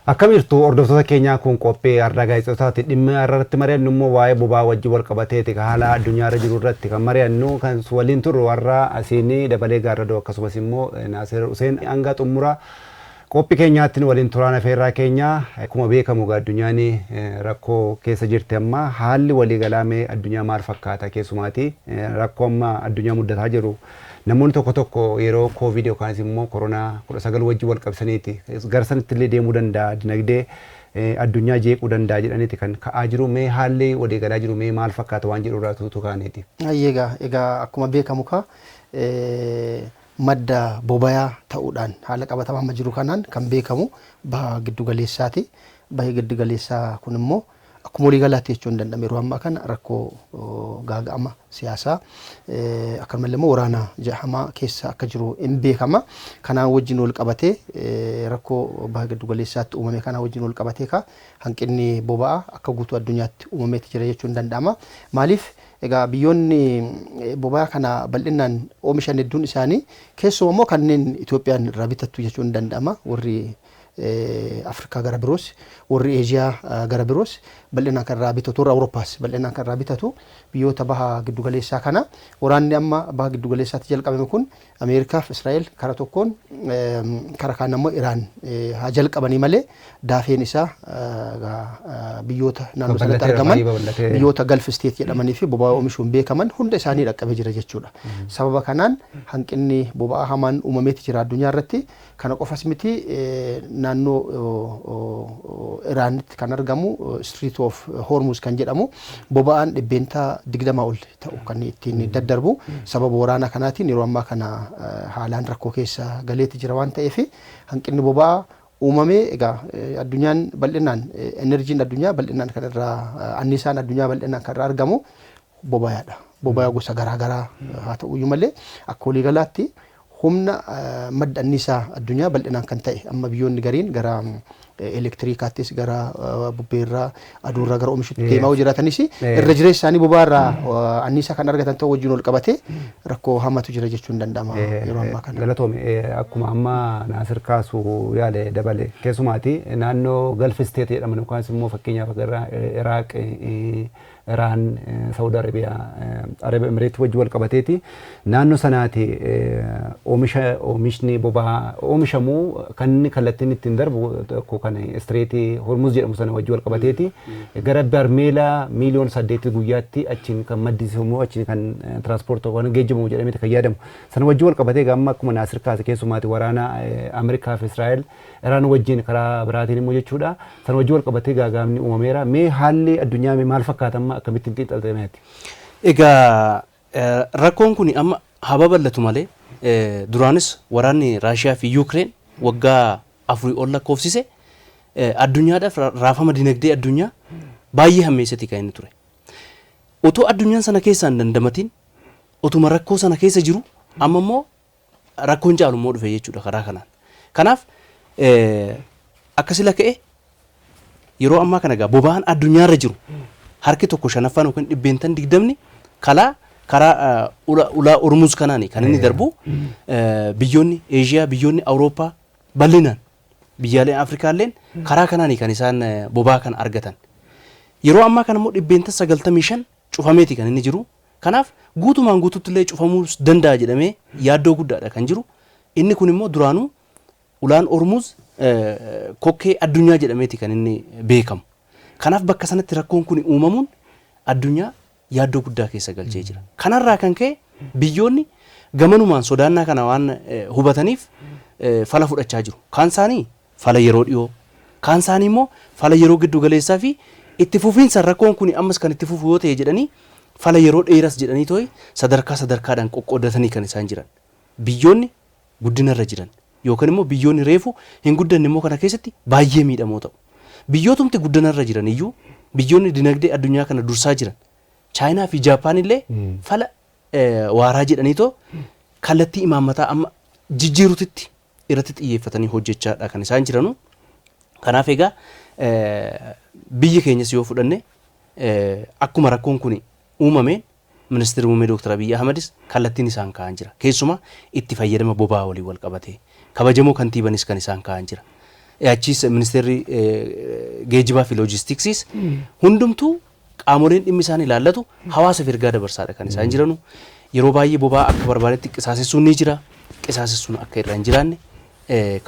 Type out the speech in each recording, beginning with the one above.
Akkam jirtu hordoftoota keenyaa? Kun qophii Ardaa Gaazexeessotaati. Dhimma irratti mari'annu immoo waa'ee boba'aa wajjin wal qabateeti. Haala addunyaa irra jiru irratti kan mari'annu, kan waliin turru warra asiin Dabalee Gaarradoo akkasumas immoo Naasir Huseen. Hanga xumura qophii keenyaatti waliin turaan afeerraa keenya. Akkuma beekamu addunyaan rakkoo keessa jirti. Amma haalli waliigalaa mee addunyaa maal fakkaata? Keessumaati rakkoo amma addunyaa muddataa jiru namoonni tokko tokko yeroo Koovid yookaan immoo koronaa 19 wajjin wal qabsaniiti gara sanatti illee deemuu danda'a, dinagdee addunyaa jeequu danda'a jedhaniiti kan ka'aa jiru. Mee haalli waliigalaa jiru mee maal fakkaata waan jedhu irraa tuutu kaaneeti. Egaa akkuma beekamu ka madda bobayaa ta'uudhaan haala qabatamaa amma jiru kanaan kan beekamu baha giddugaleessaati. Bahi giddugaleessaa kun immoo akkuma waliigalaatti jechuun hin danda'amu, yeroo ammaa kana rakkoo gaaga'ama siyaasaa akkanumallee immoo waraana hamaa keessa akka jiru hin beekama. Kanaan wajjin wal qabatee, rakkoo baha giddugaleessaatti uumame kanaan wajjin wal qabatee ka hanqinni boba'aa akka guutuu addunyaatti uumameeti jira jechuun danda'ama. Maaliif egaa biyyoonni boba'aa kana bal'inaan oomishan hedduun isaanii, keessumaa immoo kanneen Itoophiyaan irraa bitattu jechuun danda'ama, warri Afrikaa gara biroos, warri Eeshiyaa gara biroos bal'inaan kan irraa bitatu, warri Awurooppaas bal'inaan kan irraa bitatu biyyoota baha giddugaleessaa kana. Waraanni amma baha giddugaleessaatti jalqabame kun Ameerikaaf Israa'el kara tokkoon, kara kaan ammoo Iraan haa jalqabanii malee, daafeen isaa biyyoota naannoo sanatti argaman, biyyoota Gulf State jedhamanii fi boba'aa oomishuun beekaman hunda isaanii dhaqqabee jira jechuudha. Sababa kanaan hanqinni boba'aa hamaan uumameeti jira addunyaa irratti. Kana qofas miti, naannoo Iraanitti kan argamu Strait of Hormuz kan jedhamu boba'aan 20% ol ta'u kan ittiin daddarbu sababa waraana kanaatiin yeroo ammaa kana haalaan rakkoo keessa galeeti jira waan ta'eef, hanqinni boba'aa uumamee egaa addunyaan bal'inaan, enerjiin addunyaa bal'inaan kan irraa, anniisaan addunyaa bal'inaan kan irraa argamu boba'aadha. Boba'aa gosa garaa garaa haa ta'uyyuu malee, akka waliigalaatti humna madda anniisaa addunyaa bal'inaan kan ta'e, amma biyyoonni gariin gara elektiriikaattis, gara bubbeerraa, aduurraa gara oomishutti deemaa jiraatanis, irra jireessa isaanii boba'aarraa anniisaa kan argatan ta'uu wajjin wal qabatee rakkoo hamatu jira jechuun danda'ama yeroo ammaa kana. Galatoome. Akkuma amma Naasir kaasu yaale Dabale, keessumaati naannoo Gulf State jedhaman yookaan immoo fakkeenyaaf gara Iraaq, Iraan, Saudi Arabiyaa, Arab Emireetii wajjin wal qabateeti naannoo sanaati oomisha oomishni boba'aa oomishamu kan inni kallattiin ittiin darbu tokko kan Strait Hormuz jedhamu sana wajjin wal qabateeti gara barmeela miiliyoona 8 guyyaatti achiin kan maddisiifamu, achiin kan tiraanspoortii kan geejjibamu jedhameeti kan yaadamu. Sana wajjin wal qabatee amma akkuma Naasir kaase, keessumaati waraana Ameerikaa fi Israa'el Iraan wajjin karaa biraatiin immoo jechuudha. Sana wajjin wal qabatee gaagaamni uumameera. Mee haalli addunyaa mee maal fakkaata amma, akkamittiin xiinxaltameeti? Egaa rakkoon kun amma haa babal'atu malee, duraanis waraanni Raashiyaa fi Yuukireen waggaa 4 ol lakkoofsise addunyaadhaaf raafama dinagdee addunyaa baay'ee hammeessati kan inni ture. Otoo addunyaan sana keessaa hin dandamatin, otuma rakkoo sana keessa jiru, amma immoo rakkoon caalu immoo dhufe jechuudha karaa kanaan. Kanaaf akka sila ka'e yeroo ammaa kana egaa boba'aan addunyaarra jiru harki tokko shanaffaan yookiin 20% kalaa karaa ulaa Hormuz kanaani kan inni darbu. Biyyoonni Eeshiyaa, biyyoonni Awurooppaa, bal'inaan biyyaaleen Afrikaalleen karaa kanaani kan isaan boba'aa kana argatan. Yeroo ammaa kana immoo 95% cufameeti kan inni jiru. Kanaaf guutumaan guututti illee cufamuu danda'a jedhamee yaaddoo guddaadha kan jiru. Inni kun immoo duraanuu ulaan Hormuz kokkee addunyaa jedhameeti kan inni beekamu. Kanaaf bakka sanatti rakkoon kun uumamuun addunyaa yaaddoo guddaa keessa galchee jira. Kanarraa kan ka'e biyyoonni gamanumaan sodaannaa kana waan hubataniif fala fudhachaa jiru. Kaan isaanii fala yeroo dhiyoo, kaan isaanii immoo fala yeroo giddu galeessaa fi itti fufiinsa rakkoon kun ammas kan itti fufu yoo ta'e jedhanii fala yeroo dheeras jedhanii too'i sadarkaa sadarkaadhaan qoqqoodatanii kan isaan jiran. Biyyoonni guddinarra jiran yookaan immoo biyyoonni reefu hin guddanne immoo kana keessatti baay'ee miidhamoo ta'u. Biyyootumti guddinarra jiran iyyuu, biyyoonni dinagdee addunyaa kana dursaa jiran Chaayinaa fi Jaappaan illee fala waaraa jedhanii too kallattii imaammataa amma jijjiirutitti irratti xiyyeeffatanii hojjechaadha kan isaan jiranu. Kanaaf egaa biyyi keenyas yoo fudhanne, akkuma rakkoon kun uumameen Ministeerri Muummee Dooktar Abiyyi Ahmadis kallattiin isaan kaa'an jira. Keessumaa itti fayyadama boba'aa waliin wal qabatee kabajamoo kantiibanis kan isaan kaa'an jira. Achiis ministeerri geejjibaa fi loojistiksiis hundumtuu qaamoleen dhimmi isaan ilaallatu hawaasaaf ergaa dabarsaadha kan isaan jiranu. Yeroo baay'ee boba'aa akka barbaadetti qisaasessuun ni jira. Qisaasessuun akka irra hin jiraanne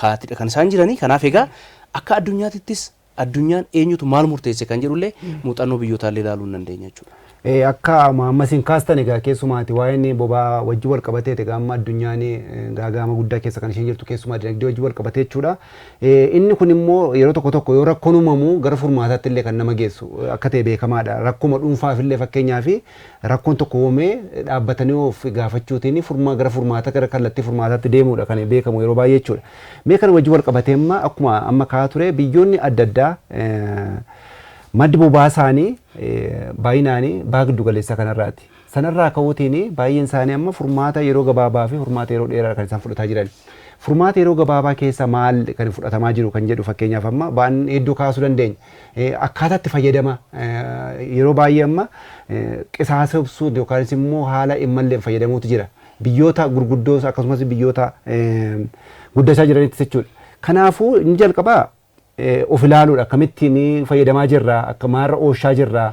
kaa'atidha kan isaan jiranii. Kanaaf egaa akka addunyaatittis addunyaan eenyutu maal murteesse kan jedhullee muuxannoo biyyootallee ilaaluu hin dandeenya jechuudha. Akka ammas hin kaastan egaa keessumaati waa'een boba'aa wajjin wal qabatee egaa amma addunyaan gaaga'ama guddaa keessa kan isheen jirtu keessumaa dinagdee wajjin wal qabatee jechuudha. Inni kun immoo yeroo tokko tokko yoo rakkoon uumamu gara furmaataatti illee kan nama geessu akka ta'e beekamaadha. Rakkuma dhuunfaaf illee fakkeenyaaf rakkoon tokko uumamee dhaabbatanii of gaafachuutiin furmaa gara furmaata gara kallattii furmaataatti deemuudha kan beekamu yeroo baay'ee jechuudha. Mee kana wajjin wal qabatee amma akkuma amma ka'aa ture biyyoonni adda addaa maddi boba'aa isaanii baay'inaan baha giddu galeessaa kanarraati. Sanarraa ka'uutiin baay'een isaanii amma furmaata yeroo gabaabaa fi furmaata yeroo dheeraa kan isaan fudhataa jiran. Furmaata yeroo gabaabaa keessa maal kan fudhatamaa jiru kan jedhu fakkeenyaaf amma waan hedduu kaasuu dandeenya. Akkaataa itti fayyadama yeroo baay'ee amma qisaasessuu yookaan immoo haala hin malleen fayyadamuutu jira. Biyyoota gurguddoo akkasumas biyyoota guddachaa jiranitti jechuudha. Kanaafuu inni jalqabaa of ilaaluudha, akkamittiin fayyadamaa jirra, akka maarra ooshaa jirra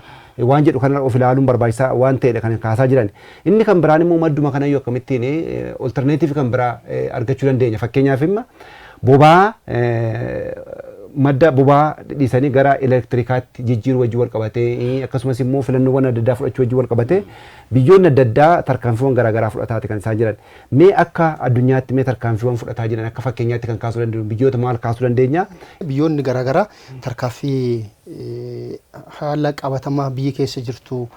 waan jedhu kana of ilaaluun barbaachisaa waan ta'edha kan kaasaa jiran. Inni kan biraan immoo madduma kanayyuu akkamittiin alternative kan biraa argachuu dandeenya. Fakkeenyaaf imma boba'aa madda boba'aa dhiisanii gara elektirikaatti jijjiiruu wajjin wal qabatee, akkasumas immoo filannoowwan adda addaa fudhachuu wajjin wal qabatee biyyoonni adda addaa tarkaanfiiwwan garaagaraa fudhataati kan isaan jiran. Mee akka addunyaatti mee tarkaanfiiwwan fudhataa jiran akka fakkeenyaatti kan kaasuu dandeenyu biyyoota maal kaasuu dandeenya? Biyyoonni garaagaraa tarkaanfii haala qabatamaa biyyi keessa jirtu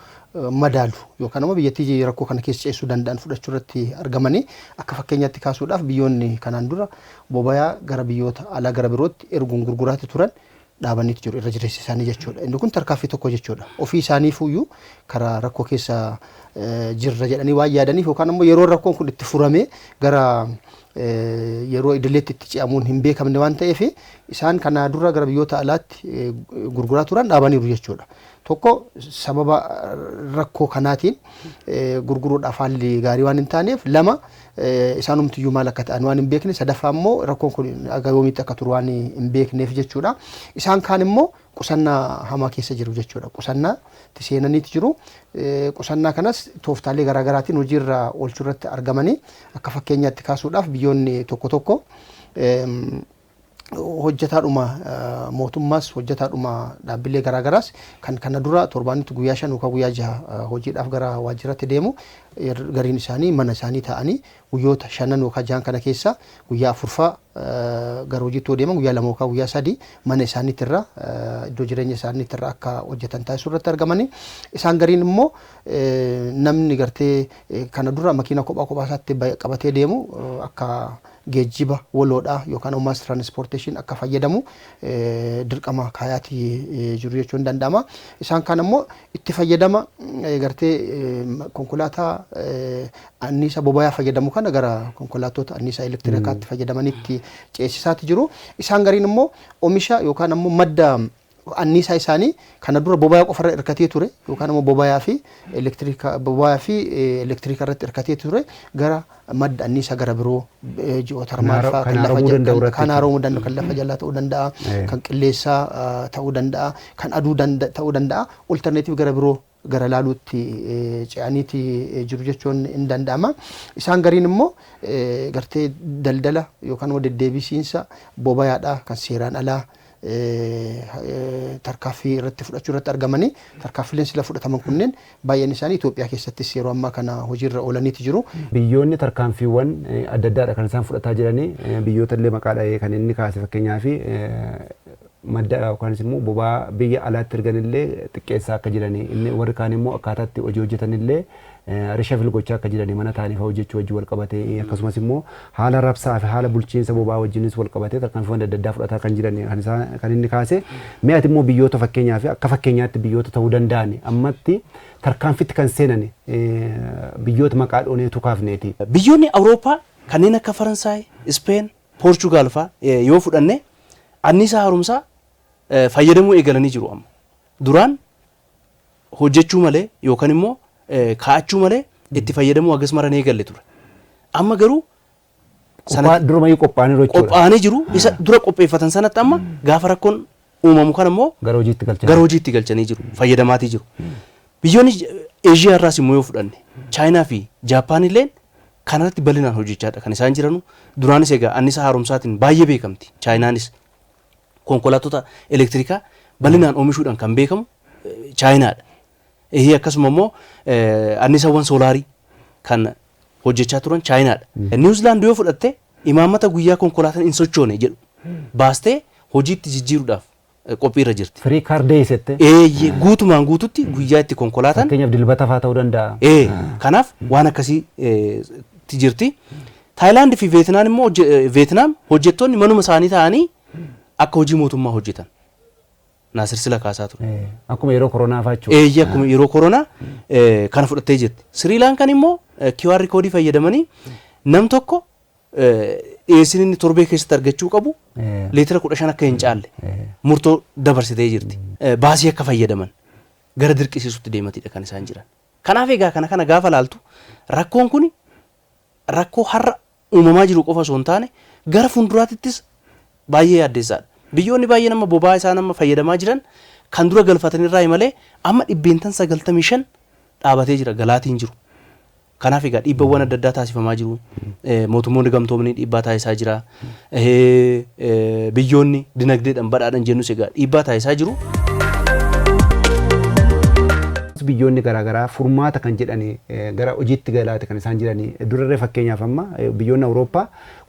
madaalu yookaan immoo biyyattii rakkoo kana keessa ceesisuu danda'an fudhachuu irratti argamanii, akka fakkeenyaatti kaasuudhaaf biyyoonni kanaan dura boba'aa gara biyyoota alaa gara birootti erguun gurguraatti turan dhaabaniitu jiru irra jireessa isaanii jechuudha. Inni kun tarkaanfii tokko jechuudha. Ofii isaaniifuyyuu karaa rakkoo keessa jirra jedhanii waan yaadaniif yookaan immoo yeroo rakkoon kun itti furamee gara yeroo idileetti itti ce'amuun hin beekamne waan ta'eef, isaan kana dura gara biyyoota alaatti gurguraa turan dhaabaniiru jechuudha. Tokko sababa rakkoo kanaatiin gurguruudhaaf haalli gaarii waan hin taaneef, lama isaanumtiyyuu maal akka ta'an waan hin beekne, sadaffaa immoo rakkoon kun aga yoomiitti akka turu waan hin beekneef jechuudha. Isaan kaan immoo qusannaa hamaa keessa jiru jechuudha. Qusannaa itti seenaniitu jiru. Qusannaa kanas tooftaalee garaagaraatiin hojiirra oolchuu irratti argamanii, akka fakkeenyaatti kaasuudhaaf biyyoonni tokko tokko hojjetaadhuma mootummaas hojjetaadhuma dhaabbilee garaagaraas kan kana dura torbaanitti guyyaa 5 yookaan guyyaa 6 hojiidhaaf gara waajjiraatti deemu, gariin isaanii mana isaanii ta'anii guyyoota shanan yookaan jahan kana keessa guyyaa afurfaa gara hojiitti yoo deeman, guyyaa 2 yookaan guyyaa 3 mana isaaniitti irra, iddoo jireenya isaaniitti irra akka hojjetan taasisuu irratti argamanii. Isaan gariin immoo namni gartee kana dura makiina kophaa kophaa isaatti qabatee deemu akka geejjiba waloodhaa yookaan mass transportation akka fayyadamu dirqama kaayaatii jiru jechuun danda'ama. Isaan kaan immoo itti fayyadama gartee konkolaataa anniisa boba'aa fayyadamu kana gara konkolaattota anniisa elektirikaatti fayyadamanitti ceesisaati jiru. Isaan gariin immoo oomisha yookaan ammoo madda anniisaa isaanii kana dura boba'aa qofarra hirkatee ture yookaan immoo boba'aa fi elektirika irratti hirkatee ture gara madda anniisaa gara biroo, geothermal fa'aa, kan lafa kan haaromuu danda'u, kan lafa jalaa ta'uu danda'a, kan qilleensaa ta'uu danda'a, kan aduu ta'uu danda'a, alternative gara biroo gara laaluutti ce'aniiti jiru jechuun hin danda'ama. Isaan gariin immoo gartee daldala yookaan immoo deddeebisiinsa boba'aadhaa kan seeraan alaa tarkaaffii irratti fudhachuu irratti argamanii, tarkaaffileen sila fudhataman kunneen baay'een isaanii Itoophiyaa keessattis yeroo ammaa kana hojiirra oolaniiti jiru. Biyyoonni tarkaanfiiwwan adda addaadha kan isaan fudhataa jiranii. Biyyoota illee maqaa dhahee kan inni kaase, fakkeenyaaf madda yookaan immoo boba'aa biyya alaatti ergan illee xiqqeessaa akka jiranii, inni warri kaan immoo akkaataa itti hojii hojjetan illee reshuffle gochaa akka jiranii, mana ta'anii fa'aa hojjechuu wajjin wal qabatee, akkasumas immoo haala rabsaa fi haala bulchiinsa boba'aa wajjinis wal qabatee tarkaanfiiwwan adda addaa fudhataa kan jiran kan isaan kan inni kaase. Mee ati immoo biyyoota fakkeenyaaf akka fakkeenyaatti biyyoota ta'uu danda'an ammatti tarkaanfitti kan seenan biyyoota maqaa dhooneetu kaafneeti. Biyyoonni Awurooppaa kanneen akka Faransaay, Ispeen, Poorchugaal fa'aa yoo fudhanne, anniisaa haaromsaa fayyadamuu eegalanii jiru amma. Duraan hojjechuu malee yookaan immoo kaa'achuu malee itti fayyadamuu hagas mara hin eegalle ture. Amma garuu Durumayyuu qophaa'anii jechuudha. Qophaa'anii jiru. Isa dura qopheeffatan sanatti amma gaafa rakkoon uumamu kan immoo gara hojiitti galchanii gara hojiitti galchanii jiru. Fayyadamaatii jiru. Biyyoonni Eeshiyaa irraas immoo yoo fudhanne, Chaayinaa fi Jaappaan illeen kanarratti bal'inaan hojjechaadha kan isaan jiranu. Duraanis egaa annisaa haaromsaatiin baay'ee beekamti. Chaayinaanis konkolaattota elektirikaa bal'inaan oomishuudhaan kan beekamu Chaayinaadha. Akkasuma immoo annisaawwan soolaarii kan hojjechaa turan Chaayinaadha. Niwuzilaand yoo fudhatte, imaammata guyyaa konkolaataan hin sochoone jedhu baastee hojiitti jijjiiruudhaaf qophiirra jirti. Free car days jette. Eeyyee, guutumaan guututti guyyaa itti konkolaataan Fakkeenyaaf Dilbata fa'aa ta'uu danda'a. Kanaaf waan akkasii jirti. Taayilaand fi Veetinaam immoo, Veetinaam hojjettoonni manuma isaanii ta'anii akka hojii mootummaa hojjetan. Naasir sila kaasaa ture. Akkuma yeroo koronaa fa'aa jechuudha. Eeyyee, akkuma yeroo koronaa kana fudhattee jirti. Siriilaankaan immoo QR koodii fayyadamanii nam tokko dhiyeessiin inni torbee keessatti argachuu qabu liitira 15 akka hin caalle murtoo dabarsitee jirti. Baasii akka fayyadaman gara dirqisiisutti deematidha kan isaan jiran. Kanaaf egaa kana gaafa laaltu, rakkoon kun rakkoo har'a uumamaa jiru qofa osoo hin taane gara fuulduraatittis baay'ee yaaddeessaadha. Biyyoonni baay'een amma boba'aa isaan amma fayyadamaa jiran kan dura galfatanirraa malee amma 95% dhaabatee jira, galaatiin jiru. Kanaaf egaa dhiibbawwan adda addaa taasifamaa jiru. Mootummoonni gamtoomanii dhiibbaa taasisaa jira. Biyyoonni dinagdeedhaan badhaadhan jennus egaa dhiibbaa taasisaa jiru. Biyyoonni garaagaraa furmaata kan jedhani gara hojiitti galaate kan isaan jiranii durarree, fakkeenyaaf amma biyyoonni Awurooppaa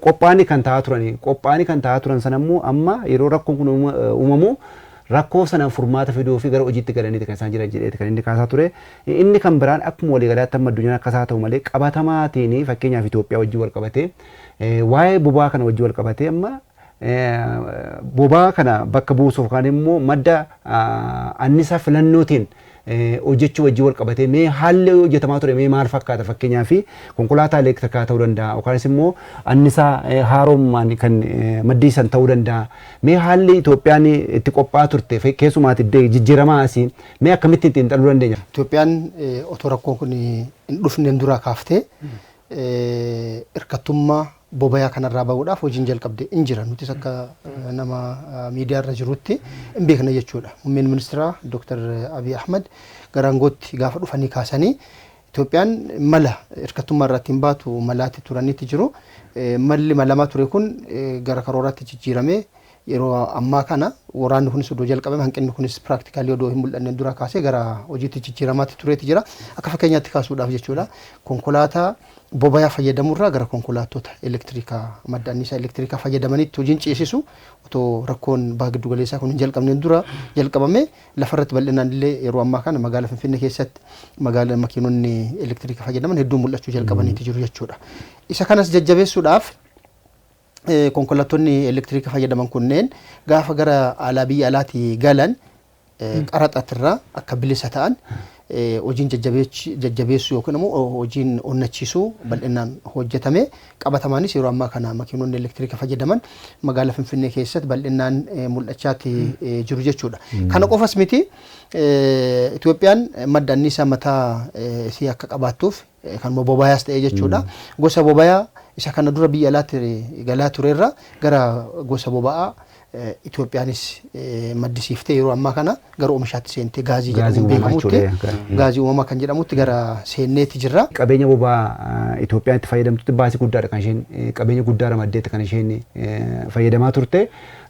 qophaa'anii kan ta'aa turan sana immoo amma yeroo rakkoon kun uumamu rakkoo sana furmaata fiduu fi gara hojiitti galaniiti kan isaan jiran jedheeti kan inni kaasaa ture. Inni kan biraan akkuma waliigalaatti amma addunyaan akkas haa ta'u malee, qabatamaatiin fakkeenyaaf Itoophiyaa wajjin wal qabatee, waa'ee boba'aa kana wajjin wal qabatee, amma boba'aa kana bakka buusuuf yookaan immoo madda annisaa filannootiin hojjechuu wajjin wal qabatee mee haalli hojjetamaa ture mee maal fakkaata? Fakkeenyaaf konkolaataa elektirikaa ta'uu danda'a yookaanis immoo annisaa haarommaan kan maddisiisan ta'uu danda'a. Mee haalli Itoophiyaan itti qophaa'aa turte, keessumaatti jijjiiramaa asii, mee akkamitti ittiin xiinxaluu dandeenya? Itoophiyaan otoo rakkoon kun hin dhufneen dura kaaftee hirkattummaa boba'aa kanarraa bahuudhaaf hojiin jalqabde hin jira. Nutis akka nama miidiyaa irra jirutti hin beekna jechuudha. Muummeen ministeeraa Dr. Abiy Ahmad gara aangootti gaafa dhufanii kaasanii Itoophiyaan mala hirkattummaa irraa ittiin baatu malaatti turanitti jiru. Malli malamaa ture kun gara karooraatti jijjiiramee yeroo ammaa kana waraanni kunis odoo jalqabame, hanqinni kunis practically odoo hin mul'anne dura kaasee gara hojiitti jijjiiramaatti tureeti jira. Akka fakkeenyaatti kaasuudhaaf jechuudha. Konkolaataa boba'aa fayyadamurraa gara konkolaattota elektirikaa, madda anniisaa elektirikaa fayyadamanitti hojiin ceesisu otoo rakkoon baha giddu galeessaa kun hin jalqabneen dura jalqabame. Lafarratti bal'inaan illee yeroo ammaa kana magaalaa Finfinnee keessatti magaalaa makiinonni elektirikaa fayyadaman hedduun mul'achuu jalqabaniiti jiru jechuudha. Isa kanas jajjabeessuudhaaf konkolaattonni elektiriika fayyadaman kunneen gaafa gara alaa biyya alaatii galan qaraxatirraa akka bilisa ta'an hojiin jajjabeessuu yookiin immoo hojiin onnachiisuu bal'inaan hojjetame. Qabatamaanis yeroo ammaa kana makiinonni elektiriika fayyadaman magaalaa Finfinnee keessatti bal'inaan mul'achaati jiru jechuudha. Kana qofas miti, Itoophiyaan madda anniisaa mataa isii akka qabaattuuf kan boba'aas ta'e jechuudha. Gosa boba'aa isa kana dura biyya alaatti galaa turerra gara gosa boba'aa Itoophiyaanis maddisiiftee yeroo ammaa kana gara oomishaatti seentee gaazii jedhamuun beekamutti, gaazii uumamaa kan jedhamutti gara seenneeti jirra. Qabeenya boba'aa Itoophiyaan itti fayyadamtutti baasii guddaadha kan isheen, qabeenya guddaa ramaddeetti kan isheen fayyadamaa turte.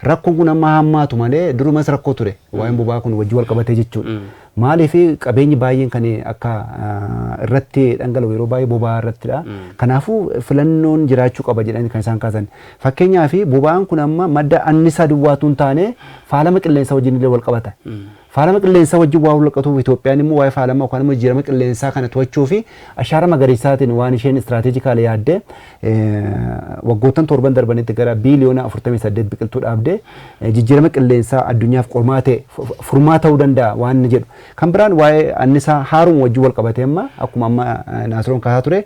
Rakkoon kun amma hammaatu malee durumas rakkoo ture. Waa'een boba'aa kun wajjin wal qabatee jechuudha. Maaliif qabeenyi baay'een kan akka irratti dhangala'u yeroo baay'ee boba'aa irrattidha. Kanaafuu filannoon jiraachuu qaba jedhanii kan isaan kaasan. Fakkeenyaaf boba'aan kun amma madda annisaa duwwaatu hin taane, faalama qilleensaa wajjin illee wal qabata. Faalama qilleensaa wajjin waan wal qabatuuf, Itoophiyaan immoo waa'ee faalama yookaan immoo jijjiirama qilleensaa kana to'achuu fi ashaara magariisaatiin waan isheen strategically yaadde waggoottan 7 darbanitti gara biiliyoona 48 biqiltuu dhaabde, jijjiirama qilleensaa addunyaaf qormaa ta'e furmaa ta'uu danda'a waan inni jedhu. Kan biraan waa'ee annisaa haaruma wajjin wal qabatee amma akkuma amma Naasiroon kaasaa ture,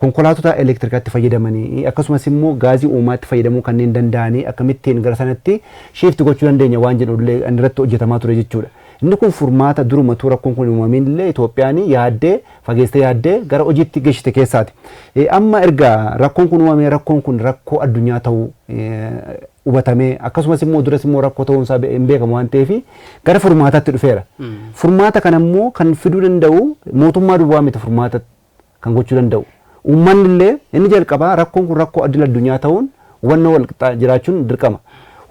konkolaattota elektirikaatti fayyadamanii akkasumas immoo gaazii uumaatti fayyadamuu kanneen danda'anii akkamittiin gara sanatti shift gochuu dandeenya waan jedhu illee irratti hojjetamaa ture jechuudha. Inni kun furmaata durumatu rakkoon kun uumamin illee Itoophiyaan yaaddee fageessitee yaaddee gara hojiitti geessite keessaati. Amma erga rakkoon kun uumamee, rakkoon kun rakkoo addunyaa ta'uu hubatamee, akkasumas immoo duras immoo rakkoo ta'uun isaa hin beekamu waan ta'eef gara furmaataatti dhufeera. Furmaata kana immoo kan fiduu danda'u mootummaa duwwaa miti, furmaata kan gochuu danda'u. Uummanni illee inni jalqabaa rakkoon kun rakkoo addunyaa ta'uun hubannoo walqixxaa jiraachuun dirqama.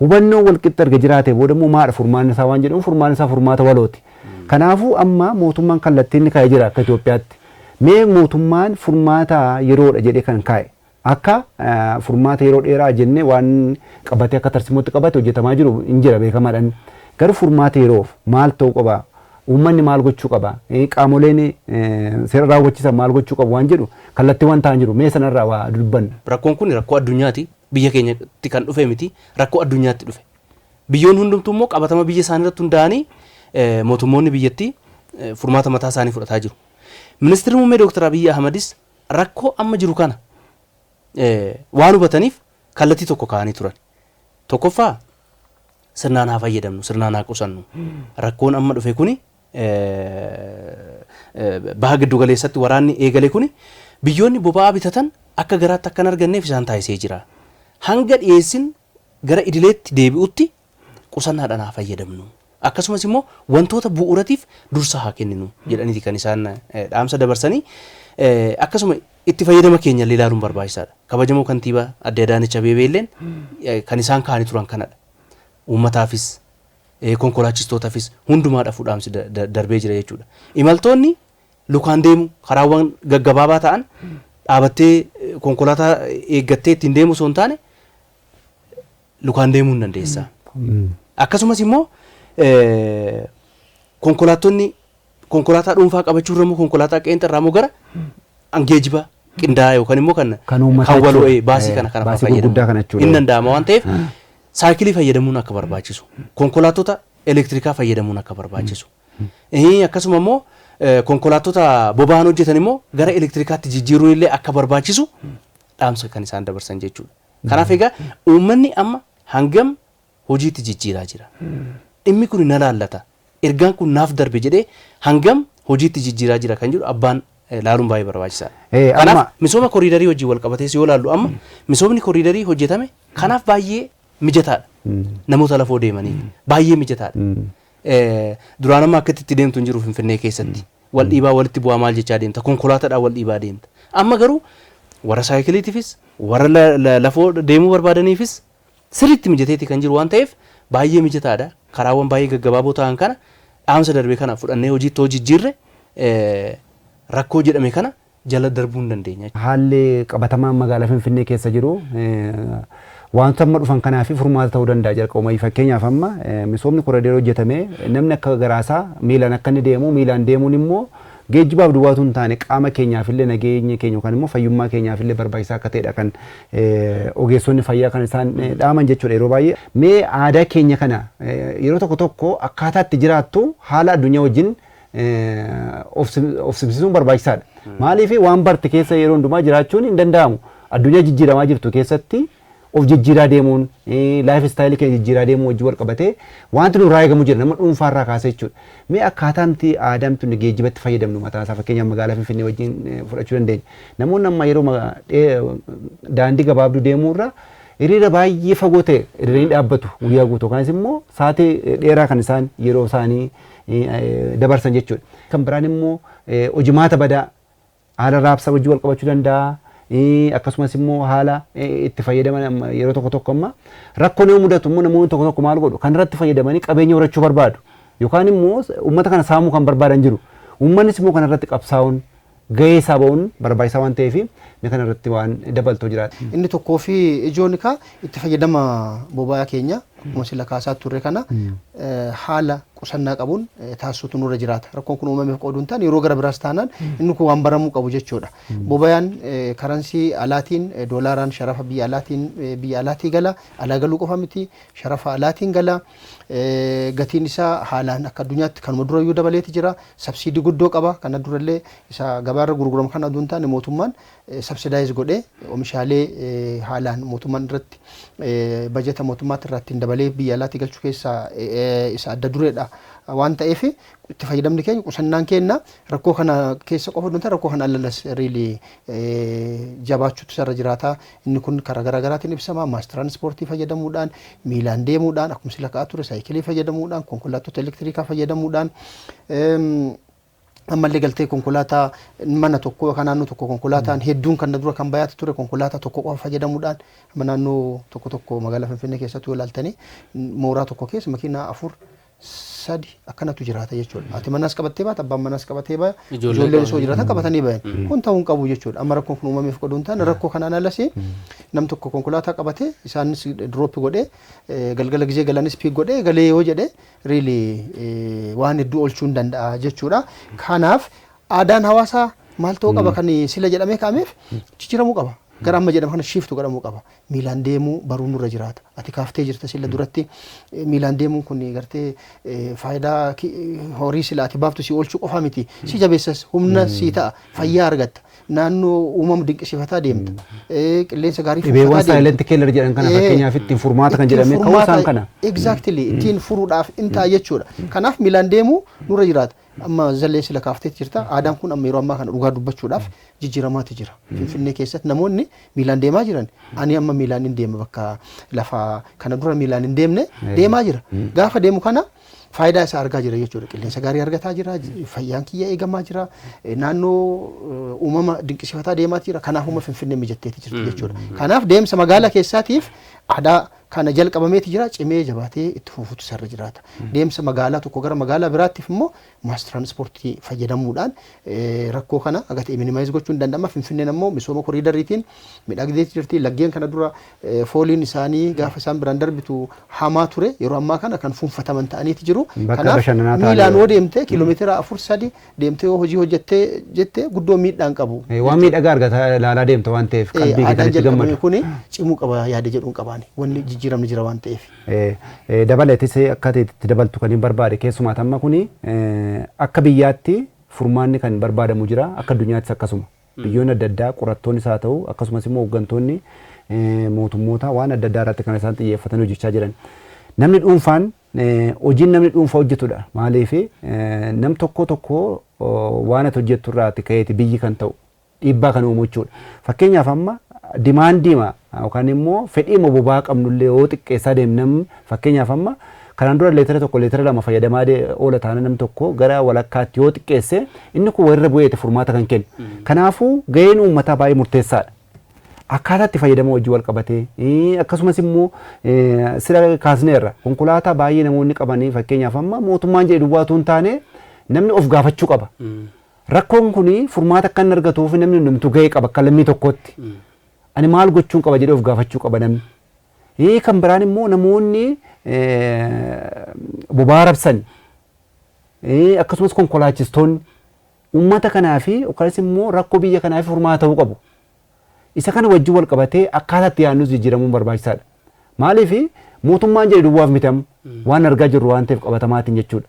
Hubannoo walqixxa erga jiraatee booda immoo maadha furmaanni isaa waan jedhamu, furmaanni isaa furmaata walooti. Kanaafuu amma mootummaan kallattii inni kaa'ee jira akka Itoophiyaatti. Mee mootummaan furmaata yeroodha jedhee kan kaa'e, akka furmaata yeroo dheeraa jennee waan qabatee akka tarsimootti qabate hojjetamaa jiru hin jira beekamaadhaan. Garuu furmaata yeroof maal ta'uu qaba? Uummanni maal gochuu qaba? Qaamoleen seera raawwachiisan maal gochuu qabu waan jedhu kallattiiwwan ta'an jiru. Mee sanarraa waa dubbanna. Rakkoon kun rakkoo addunyaati. Biyya keenyatti kan dhufe miti. Rakkoo addunyaatti dhufe. Biyyoonni hundumtuu immoo qabatama biyya isaanii irratti hundaa'anii mootummoonni biyyattii furmaata mataa isaanii fudhataa jiru. Ministeerri muummee Dooktar Abiyyi Ahmadis rakkoo amma jiru kana waan hubataniif kallattii tokko kaa'anii turan. Tokkoffaa, sirnaan haa fayyadamnu, sirnaan haa qusannu. Rakkoon amma dhufe kuni, baha giddu galeessatti waraanni eegale kuni, biyyoonni boba'aa bitatan akka garaatti akka hin arganneef isaan taasisee jira. Hanga dhiyeessin gara idileetti deebi'utti qusannaadhaan haa fayyadamnu. Akkasumas immoo wantoota bu'uuratiif dursa haa kenninu jedhaniiti kan isaan dhaamsa dabarsanii. Akkasuma itti fayyadama keenya illee ilaaluun barbaachisaadha. Kabajamoo kantiibaa adde Adaanech Abeebee illeen kan isaan kaa'anii turan kanadha. Uummataafis, konkolaachistootaafis, hundumaadhaaf dhaamsi darbee jira jechuudha. Imaltoonni lukaan deemu, karaawwan gaggabaabaa ta'an dhaabattee konkolaataa eeggattee ittiin deemu osoo hin taane lukaan deemuu hin dandeessa. Akkasumas immoo konkolaattonni konkolaataa dhuunfaa qabachuu irra immoo konkolaataa qeenxarraa immoo gara geejjiba qindaa'aa yookaan immoo kan kan uummataa kan waloo jechuudha. Baasii kana baasii fayyadamu. Gurguddaa kana jechuudha. Hin danda'ama waan ta'eef saayikilii fayyadamuun akka barbaachisu, konkolaattota elektirikaa fayyadamuun akka barbaachisu. Akkasuma immoo konkolaattota boba'aan hojjetan immoo gara elektirikaatti jijjiiruun illee akka barbaachisu dhaamsa kan isaan dabarsan jechuudha. Kanaaf egaa uummanni amma hangam hojiitti jijjiiraa jira? Dhimmi kun na laallata. Ergaan kun naaf darbe jedhee hangam hojiitti jijjiiraa jira kan jedhu abbaan laaluun baay'ee barbaachisaadha. Kanaaf misooma koriidarii wajjin wal qabatees yoo laallu, amma misoomni koriidarii hojjetame kanaaf baay'ee mijataadha. Namoota lafoo deemaniif baay'ee mijataadha. Duraan amma akkatti itti deemtu hin jiru Finfinnee keessatti. Wal dhiibaa, walitti bu'aa, maal jechaa deemta, konkolaataadhaan wal dhiibaa deemta. Amma garuu warra saayikiliitiifis warra lafoo deemuu barbaadaniifis sirriitti mijateeti kan jiru waan ta'eef baay'ee mijataadha. Karaawwan baay'ee gaggabaaboo ta'an kana dhaamsa darbe kana fudhannee hojiitti hojii jijjiirre rakkoo jedhame kana jala darbuu hin dandeenya. Haalli qabatamaan magaalaa Finfinnee keessa jiru wantoota amma dhufan kanaaf furmaata ta'uu danda'a jalqabuma. Fakkeenyaaf amma misoomni koriidarii hojjetamee namni akka garaasaa miilaan akka inni deemu, miilaan deemuun immoo geejjibaaf duwwaatu hin taane qaama keenyaaf illee, nageenya keenya yookaan immoo fayyummaa keenyaaf illee barbaachisaa akka ta'edha kan ogeessonni fayyaa kan isaan dhaaman jechuudha yeroo baay'ee. Mee aadaa keenya kana yeroo tokko tokko akkaataa itti jiraattu haala addunyaa wajjin of simsiisuun barbaachisaadha. Maaliif, waan barte keessa yeroo hundumaa jiraachuun hin danda'amu. Addunyaa jijjiiramaa jirtu keessatti of jijjiiraa deemuun, life style keenya jijjiiraa deemuu wajjin wal qabatee wanti nurraa eegamu jira nama dhuunfaarraa kaasee jechuudha. Mee akkaataa nuti aadaa nuti geejjibatti fayyadamnu mataa isaa fakkeenyaaf magaalaa Finfinnee wajjin fudhachuu dandeenya. Namoonni amma yeroo daandii gabaabduu deemuurra hiriira baay'ee fagoo ta'e hiriiranii dhaabbatu guyyaa guutuu, kanas immoo sa'aatii dheeraa kan isaan yeroo isaanii dabarsan jechuudha. Kan biraan immoo hojimaata badaa haala raabsaa wajjin wal qabachuu danda'a. Akkasumas immoo haala itti fayyadaman yeroo tokko tokko amma rakkoon yoo mudatu immoo namoonni tokko tokko maal godhu, kan irratti fayyadamanii qabeenya horachuu barbaadu yookaan immoo uummata kana saamuu kan barbaadan jiru. Uummannis immoo kana irratti qabsaa'uun gahee isaa ba'uun barbaachisaa waan ta'eef inni kana irratti waan dabaltoo jiraata. Inni tokkoo fi ijoon kaa itti fayyadama boba'aa keenya akkuma sila kaasaa turre kana haala qusannaa qabuun taasisuutu nurra jiraata. Rakkoon kun uumameef qooduu hin taane, yeroo gara biraas taanaan inni kun waan baramuu qabu jechuudha. Boba'aan currency alaatiin, doolaaraan, sharafa biyya alaatiin biyya alaatii gala. Alaa galuu qofa miti, sharafa alaatiin gala. Gatiin isaa haalaan akka addunyaatti kanuma durayyuu dabaleeti jira. Subsidy guddoo qaba. Kana durallee isa gabaarra gurguramu kana aduu hin taane mootummaan subsidize godhee oomishaalee haalaan mootummaan irratti bajeta mootummaatti irratti hin dabalee dabalee biyya alaatti galchuu keessaa isa adda dureedha waan ta'eef, itti fayyadamni keenya, qusannaan keenya rakkoo kana keessa qofa osoo hin taane rakkoo kana alalas really jabaachuutu isarra jiraata. Inni kun karaa garaa garaatiin ibsama. Mass transportii fayyadamuudhaan, miilaan deemuudhaan, akkuma sila ka'aa ture saayikilii fayyadamuudhaan, konkolaattota elektirikaa fayyadamuudhaan, ammallee galtee konkolaataa mana tokko yookaan naannoo tokko konkolaataan hedduun kan dura kan bayaatu ture konkolaataa tokko qofa fayyadamuudhaan, amma naannoo tokko tokko magaalaa Finfinnee keessatti yoo ilaaltanii mooraa tokko keessa makiinaa afur, sadi akkanatu jiraata jechuudha. Ati manas qabattee baata, abbaan manas qabatee baya, ijoolleen osoo jiraatan qabatanii bayan. Kun ta'uu hin qabu jechuudha. Amma rakkoon kun uumameef godhuu hin taane, rakkoo kanaan alas nam tokko konkolaataa qabatee isaanis drop godhee, galgala gizee galanis pick godhee galee yoo jedhe really waan hedduu oolchuu hin danda'a jechuudha. Kanaaf aadaan hawaasaa maal ta'uu qaba kan sila jedhamee kaa'ameef jijjiiramuu qaba. Gara amma jedhama kana shift godhamuu qaba. Miilaan deemuu baruun nurra jiraata. Ati kaaftee jirta sila duratti, miilaan deemuun kun gartee faayidaa horii sila ati baaftu si oolchuu qofa miti. Si jabeessas, humna si ta'a, fayyaa argatta. Naannoo uumamu dinqisiifataa deemta. Qilleensa gaarii Dhibeewwan silent killer jedhan kana fakkeenyaaf ittiin furmaata kan jedhamee ka'uu isaan kana. Exactly, ittiin furuudhaaf in ta'a jechuudha. Kanaaf miilaan deemuu nurra jiraata. Amma zallee sila kaaftee jirta. Aadaan kun amma yeroo ammaa kana dhugaa dubbachuudhaaf jijjiiramaati jira. Finfinnee keessatti namoonni miilaan deemaa jiran. Ani amma miilaan hin deema, bakka lafa kana dura miilaan hin deemne deemaa jira. Gaafa deemu kana faayidaa isaa argaa jira jechuudha. Qilleensa gaarii argataa jira, fayyaan kiyya eegamaa jira, naannoo uumama dinqisiifataa deemaa jira. Kanaaf uuma Finfinnee mijatteeti jirti jechuudha. Kanaaf deemsa magaalaa keessaatiif aadaa kana jalqabameeti jira, cimee jabaatee itti fufuutu isarra jiraata. Deemsa magaalaa tokko gara magaalaa biraattiif immoo mass transportii fayyadamuudhaan rakkoo kana aga ta'e minimize gochuun ni danda'ama. Finfinneen ammoo misooma koriidariitiin miidhagdeetti jirti. Laggeen kana dura fooliin isaanii gaafa isaan biraan darbitu hamaa ture, yeroo ammaa kana kan fuunfataman ta'aniiti jiru. Kanaaf miilaan yoo deemte kiiloomeetira 4, 3 deemtee yoo hojii hojjettee jette guddoo miidhaan qabu. Waan miidhagaa argata ilaalaa deemta waan ta'eef qalbii kee itti gammadu. Kuni cimuu qaba yaada jedhuun qabaani. Wanni jijjiiramni jira waan ta'eef. Dabalatis akka itti dabaltu kan hin barbaade, keessumaa amma kuni akka biyyaatti furmaanni kan barbaadamu jira, akka addunyaattis akkasuma. Biyyoonni adda addaa qorattoonnis haa ta'u, akkasumas immoo hooggantoonni mootummoota waan adda addaa irratti kan isaan xiyyeeffatanii hojjechaa jiran. Namni dhuunfaan, hojiin namni dhuunfaa hojjetudha. Maaliif, nam tokko tokko waan ati hojjettu irraati ka'eeti biyyi kan ta'u dhiibbaa kan uumu jechuudha. Fakkeenyaaf amma demandiima yookaan immoo fedhiima boba'aa qabnullee yoo xiqqeessaa deemnam, fakkeenyaaf amma kanaan dura leetira 1, leetira 2 fayyadamaa oola taana, nam tokko gara walakkaatti yoo xiqqeesse inni kun warra bu'eeti furmaata kan kennu. Kanaafuu gaheen uummataa baay'ee murteessaadha. Akkaataa itti fayyadama wajjin wal qabatee, akkasumas immoo sira kaasneerra, konkolaataa baay'ee namoonni qabanii, fakkeenyaaf amma mootummaan jedhe duwwaatu hin taane namni of gaafachuu qaba. Rakkoon kuni furmaata akka inni argatuuf namni hundumtuu gahee qaba akka lammii tokkootti. Ani maal gochuun qaba jedhee of gaafachuu qaba namni. Kan biraan immoo namoonni boba'aa rabsan, akkasumas konkolaachistoonni uummata kanaa fi yookanis immoo rakkoo biyya kanaa fi furmaata ta'uu qabu. Isa kana wajjin wal qabatee akkaataa itti yaadnus jijjiiramuun barbaachisaadha. Maaliif, mootummaan jedhe duwwaaf mitamu waan argaa jirru waan ta'eef qabatamaatiin jechuudha.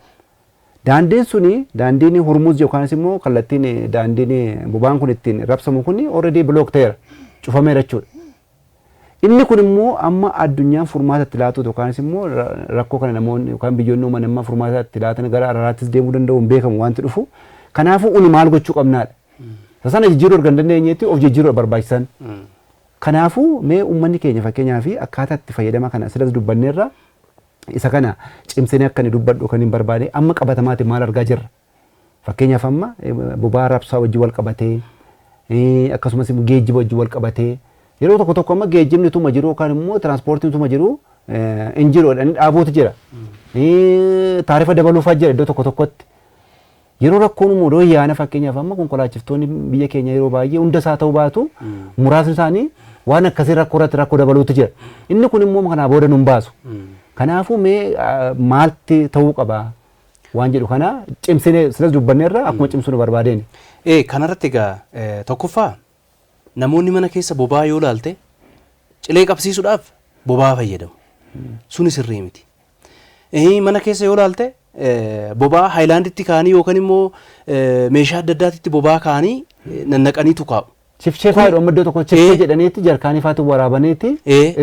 Daandiin suni, daandiin Hurmuz yookaanis immoo kallattiin daandiin boba'aan kun ittiin rabsamu kun already block ta'eera, cufameera jechuudha. Inni kun immoo amma addunyaan furmaata itti laatu yookaanis immoo rakkoo kana namoonni yookaan biyyoonni uuman amma furmaata itti laatan gara araaraattis deemuu danda'u hin beekamu wanti dhufu. Kanaafuu uni maal gochuu qabnaadha. Sana jijjiiruu erga hin dandeenyetti of jijjiiruu barbaachisan. Kanaafuu mee uummanni keenya fakkeenyaa fi akkaataa itti fayyadama kana asiras dubbanneerra, isa kana cimsinee akka inni dubbadhu kan hin barbaade, amma qabatamaatiin maal argaa jirra? Fakkeenyaaf amma boba'aa rabsaa wajjin wal qabatee, akkasumas immoo geejjiba wajjin wal qabatee, yeroo tokko tokko amma geejjibni tuma jiru yookaan immoo tiraanspoortiin tuma jiru hin jiru jedhanii dhaabuutu jira. Taarifa dabaluufaa jira iddoo tokko tokkotti. Yeroo rakkoon immoo odoo yaana, fakkeenyaaf amma konkolaachiftoonni biyya keenya yeroo baay'ee, hunda isaa ta'uu baatu muraasni isaanii, waan akkasii rakkoo irratti rakkoo dabaluutu jira. Inni kun immoo kanaa booda nun baasu. Kanaafuu mee maalti ta'uu qaba waan jedhu kana cimsinee silas dubbanneerra, akkuma cimsuu nu barbaadeen. Kanarratti egaa tokkoffaa namoonni mana keessa boba'aa yoo laalte cilee qabsiisuudhaaf boba'aa fayyadamu. Suni sirrii miti. Mana keessa yoo laalte boba'aa haayilaanditti kaa'anii yookaan immoo meeshaa adda addaatitti boba'aa kaa'anii nannaqaniitu kaa'u. Chifchee fa'aa jedhu amma iddoo tokko chifchee jedhaniiti jarkaanii faatu waraabaniiti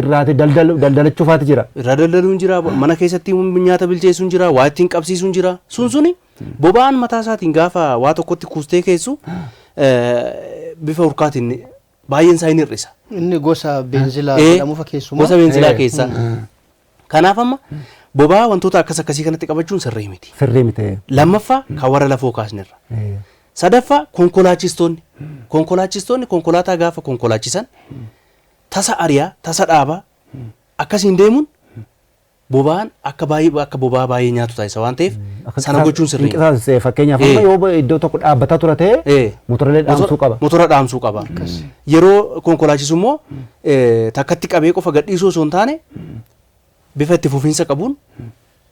irraati daldalachuu faati jira. Irraa daldaluun jira, mana keessatti nyaata bilcheessuun jira, waa ittiin qabsiisuun jira. Sun suni boba'aan mataa isaatiin gaafa waa tokkotti kuustee keessu bifa urkaatiin baay'een isaa hin hir'isa. Inni gosa beenzilaa jedhamu keessumaa. Gosa beenzilaa keessaa. Kanaaf amma boba'aa wantoota akkas akkasii kanatti qabachuun sirrii miti. Sirrii miti. Lammaffaa kan warra lafoo kaasnerra. Sadaffaa konkolaachistoonni. Konkolaachistoonni konkolaataa gaafa konkolaachisan tasa ari'aa, tasa dhaabaa akkasiin deemuun boba'aan akka baay'ee akka boba'aa baay'ee nyaatu taasisa waan ta'eef sana gochuun sirrii miti. Fakkeenyaaf amma yoo iddoo tokko dhaabbataa ture ta'e motoraalee dhaamsuu qaba. Motora dhaamsuu qaba. Yeroo konkolaachisu immoo takkatti qabee qofa gadhiisuu osoo hin taane bifa itti fufiinsa qabuun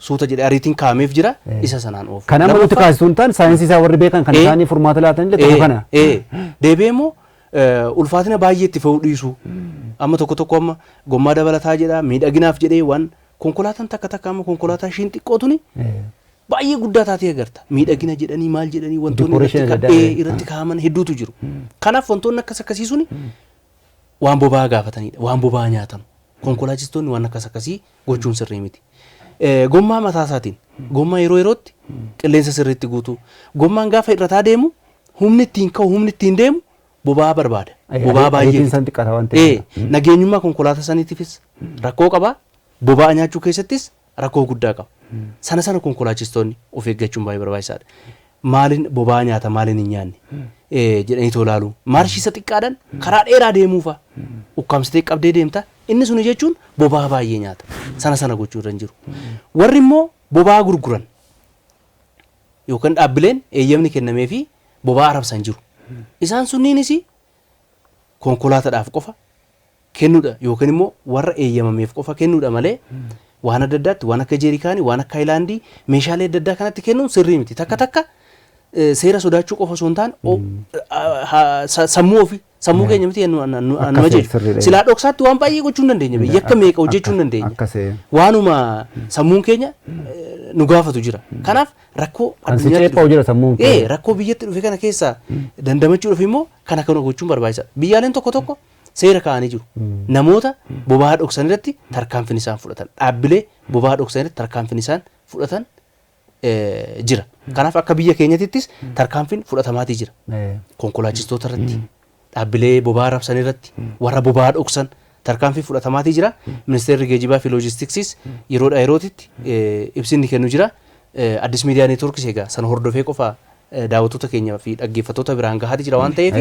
suuta jedhee ariitiin kaa'ameef jira isa sanaan oofu. Kan amma nuti kaasisu hin taane saayinsii isaa warri beekan kan isaanii furmaata laatan illee tokko kana. Deebi'ee immoo ulfaatina baay'ee itti fe'uu dhiisu. Amma tokko tokko amma gommaa dabalataa jedha miidhaginaaf jedhee waan konkolaataan takka takka amma konkolaataa ishiin xiqqootuni baay'ee guddaa taatee agarta. Miidhagina jedhanii maal jedhanii wantoonni irratti kaa'aman hedduutu jiru. Kanaaf wantoonni akkas akkasii suni waan boba'aa gaafatanidha. Waan boba'aa nyaatan. Konkolaachistoonni waan akkas akkasii gochuun sirrii miti. Gommaa mataa isaatiin gommaa yeroo yerootti qilleensa sirriitti guutuu. Gommaan gaafa irrataa deemu humni ittiin ka'u humni ittiin deemu boba'aa barbaada. Boba'aa baay'ee. Nageenyummaa konkolaataa saniitiifis rakkoo qaba. Boba'aa nyaachuu keessattis rakkoo guddaa qaba. Sana sana konkolaachistoonni of eeggachuun baay'ee barbaachisaadha. Maaliin boba'aa nyaata maaliin hin nyaanne jedhanii tolaalu. Maarshiisa xiqqaadhaan karaa dheeraa deemuufa ukkaamsitee qabdee deemta. Inni suni jechuun boba'aa baay'ee nyaata. Sana sana gochuu irra hin jiru. Warri immoo boba'aa gurguran yookaan dhaabbileen eeyyamni kennamee fi boba'aa arabsan jiru. Isaan sunniinis konkolaataadhaaf qofa kennuudha yookaan immoo warra eeyyamameef qofa kennuudha malee waan adda addaatti waan akka jeerikaanii waan akka haayilaandii meeshaalee adda addaa kanatti kennuun sirrii miti. Takka takka seera sodaachuu qofa osoo hin taane sammuu ofii sammuu keenya miti nama jechu. Silaa dhoksaatti waan baay'ee gochuu hin dandeenya. Yakka meeqa hojjechuu hin dandeenya. Waanuma sammuun keenya nu gaafatu jira. Kanaaf rakkoo addunyaatti rakkoo biyyatti dhufe kana keessaa dandamachuudhaaf immoo kana kana gochuun barbaachisaadha. Biyyaaleen tokko tokko seera kaa'anii jiru. Namoota boba'aa dhoksan irratti tarkaanfiin isaan fudhatan. Dhaabbilee boba'aa dhoksan irratti tarkaanfiin isaan fudhatan jira. Kanaaf akka biyya keenyatittis tarkaanfiin fudhatamaatii jira. Konkolaachistoota irratti, dhaabbilee boba'aa rabsan irratti, warra boba'aa dhoksan tarkaanfii fudhatamaatii jira. Ministeerri geejjibaa fi loojistiksiis yeroodhaa yerootitti ibsi inni kennu jira. Addis Miidiyaa Neetwoorkis egaa sana hordofee qofa daawwattoota keenyaa fi dhaggeeffattoota biraan gahaati jira waan ta'eef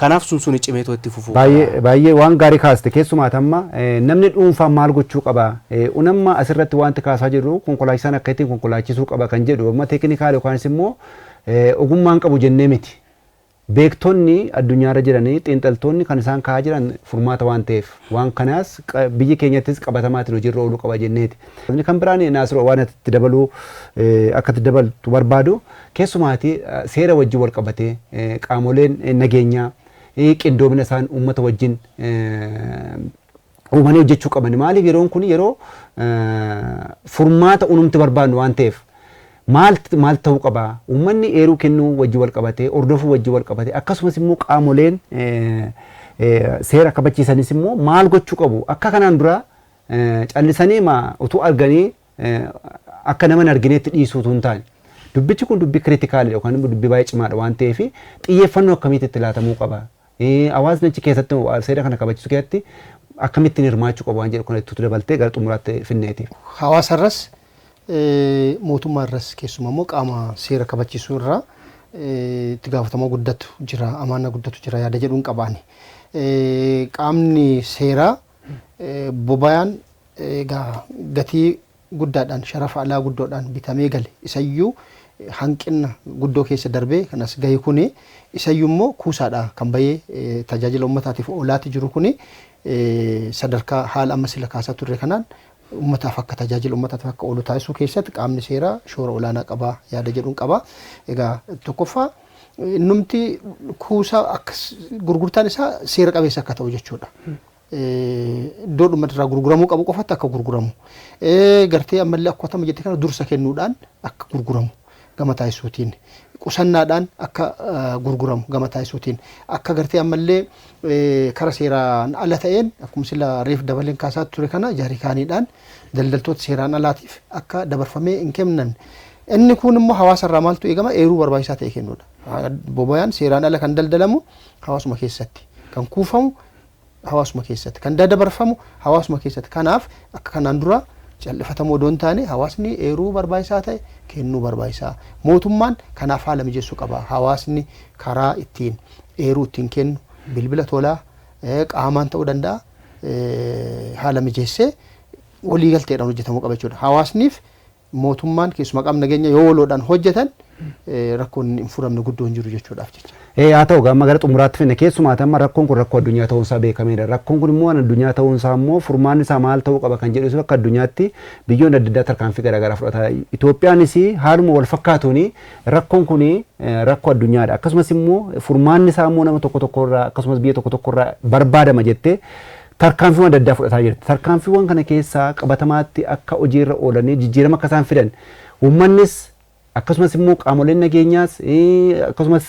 kanaaf sun suni cimeetoo itti fufuu. Baay'ee waan gaarii kaaste keessumaa amma namni dhuunfaan maal gochuu qaba? Unamma asirratti wanti kaasaa jirru konkolaachisaan akka ittiin konkolaachisuu qaba kan jedhu amma teeknikaal yookaanis immoo ogummaan qabu jennee miti. Beektonni addunyaarra jiranii xiinxaltoonni kan isaan kaa'aa jiran furmaata waan ta'eef waan kanaas biyyi keenyattis qabatamaatiin hojiirra ooluu qaba jenneeti. Inni kan biraan Naasiroo waan itti dabaluu akka itti dabaltu barbaadu keessumaati seera wajjin wal qabatee qaamoleen nageenyaa qindoomina isaan uummata wajjin uumanii hojjechuu qaban. Maaliif yeroon kun yeroo furmaata uumamti barbaadnu waan ta'eef maal maal ta'uu qaba? Uummanni eeruu kennuu wajjin wal qabatee, hordofuu wajjin wal qabatee, akkasumas immoo qaamoleen seera kabachiisanis immoo maal gochuu qabu? Akka kanaan dura callisanii utuu arganii akka nama hin argineetti dhiisuu utuu hin taane. Dubbichi kun dubbii kiritikaalidha yookaan immoo dubbii baay'ee cimaadha waan ta'eef xiyyeeffannoo akkamiitti itti laatamuu qaba? Hawaasni achi keessatti seera kana kabachiisuu keessatti akkamittiin hirmaachuu qabu waan jedhu kana itti dabaltee gara xumuraatti finneeti. Hawaasarras mootummaarras keessumaa immoo qaama seera kabachiisuu irraa itti gaafatama guddatu jira, amaana guddatu jira yaada jedhuun qabaani. Qaamni seeraa boba'aan egaa gatii guddaadhaan sharafa alaa guddoodhaan bitamee gale isayyuu hanqina guddoo keessa darbee kanas gahe kuni isayyuu immoo kuusaadha kan bahee tajaajila uummataatiif oolaati jiru kuni sadarkaa haala amma sila kaasaa turre kanaan uummataaf akka tajaajila uummataaf akka oolu taasisuu keessatti qaamni seeraa shoora olaanaa qaba yaada jedhuun qaba. Egaa tokkoffaa innumti kuusaa akka gurgurtaan isaa seera qabeessa akka ta'u jechuudha. Iddoo dhuma irraa gurguramuu qabu qofatti akka gurguramu. Gartee ammallee akkuma jette kana dursa kennuudhaan akka gurguramu gama taasisuutiin. Qusannaadhaan akka gurguramu gama taasisuutiin akka gartee ammallee kara seeraan ala ta'een, akkuma sila reef dabaleen kaasaa ture kana, jaarikaaniidhaan daldaltoota seeraan alaatiif akka dabarfamee hin kennamne. Inni kun immoo hawaasa irraa maaltu eegama? Eeruu barbaachisaa ta'e kennuudha. Boba'aan seeraan ala kan daldalamu hawaasuma keessatti, kan kuufamu hawaasuma keessatti, kan daddabarfamu hawaasuma keessatti. Kanaaf akka kanaan dura callifatamuu odoo hin taane hawaasni eeruu barbaachisaa ta'e kennuu barbaachisaa. Mootummaan kanaaf haala mijeessuu qaba. Hawaasni karaa ittiin eeruu ittiin kennu, bilbila tolaa, qaamaan ta'uu danda'a, haala mijeessee waliigalteedhaan hojjetamuu qaba jechuudha. Hawaasniif mootummaan, keessumaa qaamni nageenya, yoo waloodhaan hojjetan rakkoon hin furamne guddoo hin jiru jechuudhaaf jecha. Haa ta'u, amma gara xumuraatti finne. Keessumaa amma rakkoon kun rakkoo addunyaa ta'uunsaa beekameedha. Rakkoon kun immoo addunyaa ta'uunsaa immoo furmaanni isaa maal ta'uu qaba kan jedhu akka addunyaatti biyyoonni adda addaa tarkaanfii garaagaraa fudhataa. Itoophiyaanis haaluma wal fakkaatuun rakkoon kun rakkoo addunyaadha. Akkasumas immoo furmaanni isaa immoo nama tokko tokkorraa akkasumas biyya tokko tokkorraa barbaadama jettee tarkaanfiiwwan adda addaa fudhataa jirti. Tarkaanfiiwwan kana keessaa qabatamaatti akka hojiirra oolanii jijjiirama akka isaan fidan uummannis akkasumas immoo qaamoleen nageenyaas akkasumas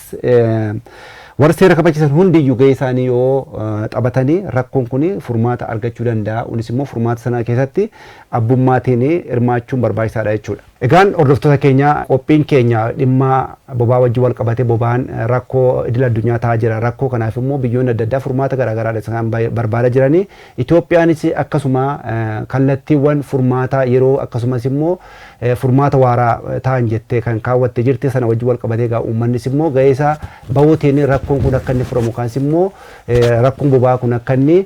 warra seera kabachiisan hundiyyuu gahee isaanii yoo taphatanii rakkoon kun furmaata argachuu danda'a. Kunis immoo furmaata sana keessatti abbummaatiin hirmaachuun barbaachisaadha jechuudha. Egaan hordoftoota keenya, qophiin keenya dhimma boba'aa wajjin wal qabatee, boba'aan rakkoo idil addunyaa ta'aa jira. Rakkoo kanaaf immoo biyyoonni adda addaa furmaata garaagaraa isaan barbaadaa jiranii. Itoophiyaanis akkasuma kallattiiwwan furmaata yeroo akkasumas immoo furmaata waaraa ta'an jettee kan kaawwattee jirti. Sana wajjin wal qabatee egaa uummannis immoo gahee isaa bahuutiin rakkoon kun akka inni furamu, kaanis immoo rakkoon boba'aa kun akka inni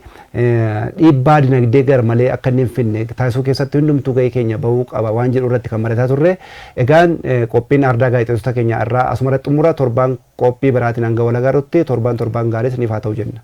dhiibbaa dinagdee gar malee akka inni hin finne taasisuu keessatti hundumtuu gahee keenya bahuu qaba waan jedhu irratti kan mari'ataa turre. Egaan qophiin ardaa gaazexeessota keenya irraa asuma irratti xumura. Torbaan qophii biraatiin hanga wal agarrutti torbaan gaarii isiniif haa ta'u jenna.